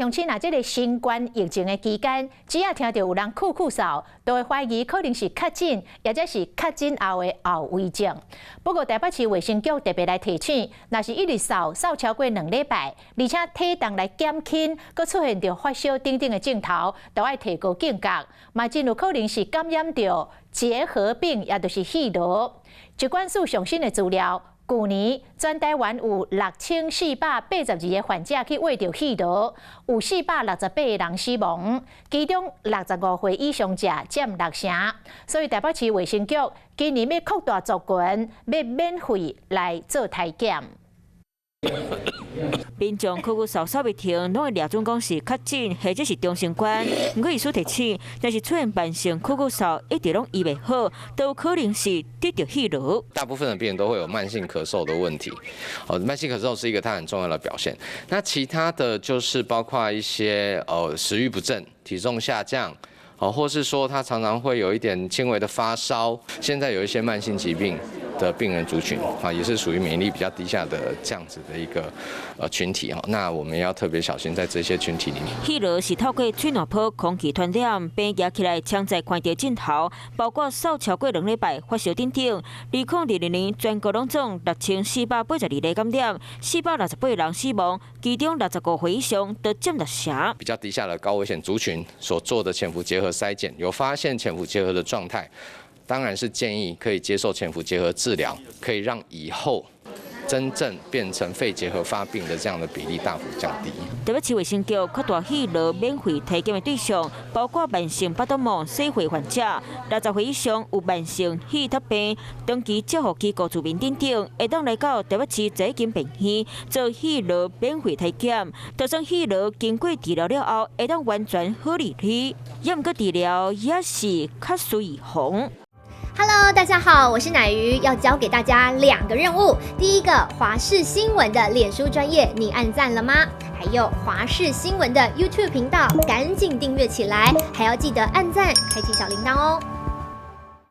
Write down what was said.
鄉親啊，這个新冠疫情的期間，只要聽著有人咳咳嗽，都會懷疑可能是確診，抑者是確診後的後遺症。不過台北市衛生局特別來提醒，若是一直嗽嗽超過2禮拜，而且體重來減輕，閣出現著發燒等等的症頭，都愛提高警覺，嘛真有可能是感染著結核病，也就是肺癆。疾管署上新的資料，舊年全台灣有6482個患者去驗著肺癆，有468個人死亡，其中65歲以上者佔六成。所以台北市衛生局今年欲擴大族群，欲免費來做篩檢。民眾咳咳嗽嗽袂停，攏會掠準講是確診或者是中新冠。毋過醫師提醒，若是出現慢性咳咳嗽，一直攏醫袂好，都有可能是得著肺癆。大部分的病人都會有慢性咳嗽的問題，哦，慢性咳嗽是一個它很重要的表現。那其他的就是包括一些食慾不振、體重下降，哦，或是說他常常會有一點輕微的發燒。現在有一些慢性疾病的病人族群啊，也是屬於免疫力比較低下的這樣子的一個群體哦。那我們要特別小心在這些群體裡面。肺癆是透過喙瀾泡空氣傳染，病行起來槍在看著盡頭，包括嗽超過2禮拜、發燒等等。2022年全國攏總6482例感染，468人死亡，其中65歲以上都佔六成。比較低下的高危險族群所做的潛伏結核篩檢，有發現潛伏結核的狀態，當然是建議可以接受潛伏結核治療，可以讓以後真正變成肺結核發病的這樣的比例大幅降低。台北市衛生局擴大肺癆免費體檢的對象，包括慢性腹膜炎洗血患者、60歲以上有慢性肺結病、長期照護機構住民等等，會當來到台北市這間病院做肺癆免費體檢。就算肺癆經過治療了後，會當完全好利去，也毋過治療也是較需預防。 Hello，大家好，我是奶魚，要交給大家兩個任務。第一個，華視新聞的臉書專頁，你按讚了嗎？還有華視新聞的 YouTube 頻道，趕緊訂閱起來，還要記得按讚，開啟小鈴鐺哦。